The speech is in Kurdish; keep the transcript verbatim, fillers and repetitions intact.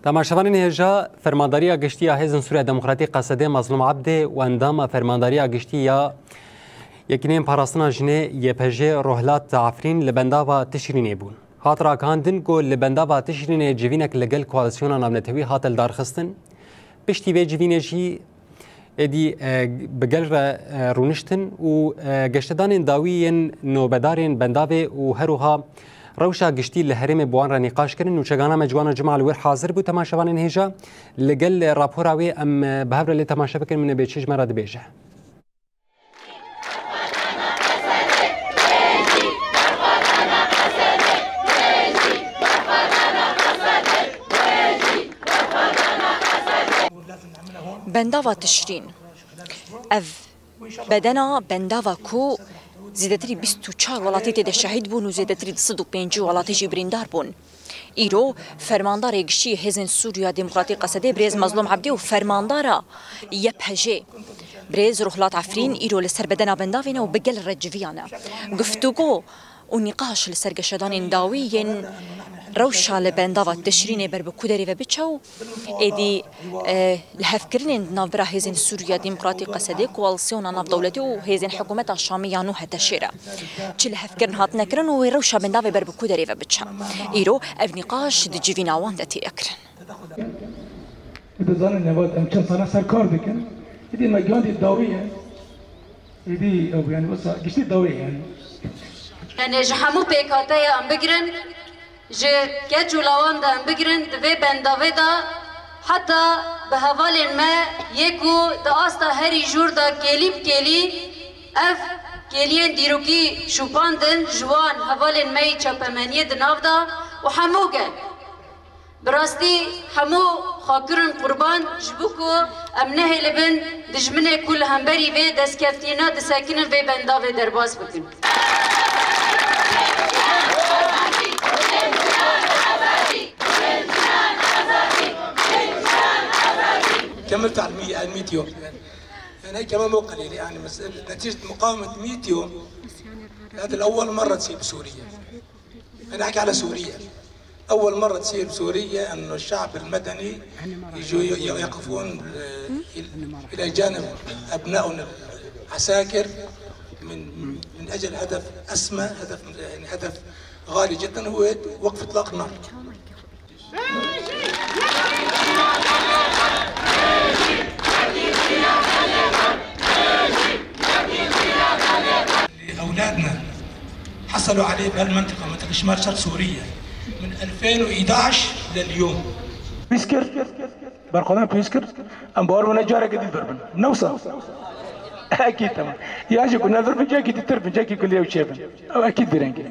Temaşevanên hêja, Fermandariya Giştî ya Hêzên Sûriya Demokratîk, Qesedê, Mazlûm Ebdê û endama Fermandariya Giştî ya Yekîneyên Parastina Jinê, Y P J, Rohlat Efrîn li bendava Tişrînê bûn. Hat ragihandin ku li bendava Tişrînê civînek li gel koalîsyona navnetewî hate lidarxistin. Piştî vê civînê jî êdî, e, bi gel re, e, rûniştin û, e, geşedanên dawî yên nobedarên bendavê û her wiha rewşa giştî li herêmê bi wan re nîqaş kirin. Nûçegana me Ciwana Cuma li wir hazir bû. Temaşevanên hêja, li gel rapora wê em, e, bi hev re lê temaşe bikin, min ê bê çi ji me re dibêje. Bendava Tişrîn. Ev bedena bendava ku zêdetirî bîst û çar welatî tê de şehîd bûn û zêdetirî du sed û pêncî welatî jî birîndar bûn. Îro fermandarê giştî Hêzên Sûriya Demokratîk Qesedê birêz Mezlûm Ebdî û fermandara Y P J birêz Rohlat Efrîn îro li ser bedena bendavê ne û bi gel re civiyane. Guftûgo û nîqaş li ser geşedanên dawî yên rewşa li bendava Tişrînê ber bi ku derê ve biçe û êdî, e, lihevkirinên di navbera Hêzên Sûriya Demokratîk Qesedê, Koalîsyona Navdewletî û hêzên hikûmeta Şamî ya nû HTŞ'ê re çi lihevkirin hatine kirin û wê rewşa bendavê ber bi ku derê ve biçe. Îro ev nîqaş di civîna wan de tê kirin. Dizanin nevat em çend sala ser kar dikin. Êdî me giyandî dawî ye. Êdî ew yani wisa giştî dawî ye yani. Yani ji hemû pêkhateya em bigirin, ji keç û lawan de em bigirin, di vê bendavê de heta bi hevalên me yê ku di asta herî jûr de kêlî bi kêlî ev kêliyên dîrokî şûpandin, ji wan hevalên me yê çapemeniyê di nav de û hemû gel. Bi rastî hemû xwe kirin qurban ji bo ku em nehêlibin dijminê ku li hemberî vê destkeftiyê ne disekinin vê bendavê derbas bikin. كملت على المي-، على الميتيو. أنا كمان مو قليل، يعني، مسألة نتيجة مقاومة ميتيو، هذا الأول مرة تصير بسوريا. أنا أحكي على سوريا. أول مرة تصير بسوريا إنه الشعب المدني يجوا ي-، ي-، يقفون، آه، إلى جانب أبنائنا العساكر من، من أجل هدف أسمى، هدف، يعني، هدف غالي جدًا، هو وقف إطلاق النار. أولادنا حصلوا عليه بهالمنطقة، منطقة شمال شرق سوريا، من ألفين وإحداعش لليوم. Pîskir, berxwedan pîskir, em bawer bûne careke dî vir bin. Newsa. Ekîd, temam. Ya jî ku ne vir bin, cekî dîtir bin, cekî kulî ew çê bin. Ew ekîd bi rengî.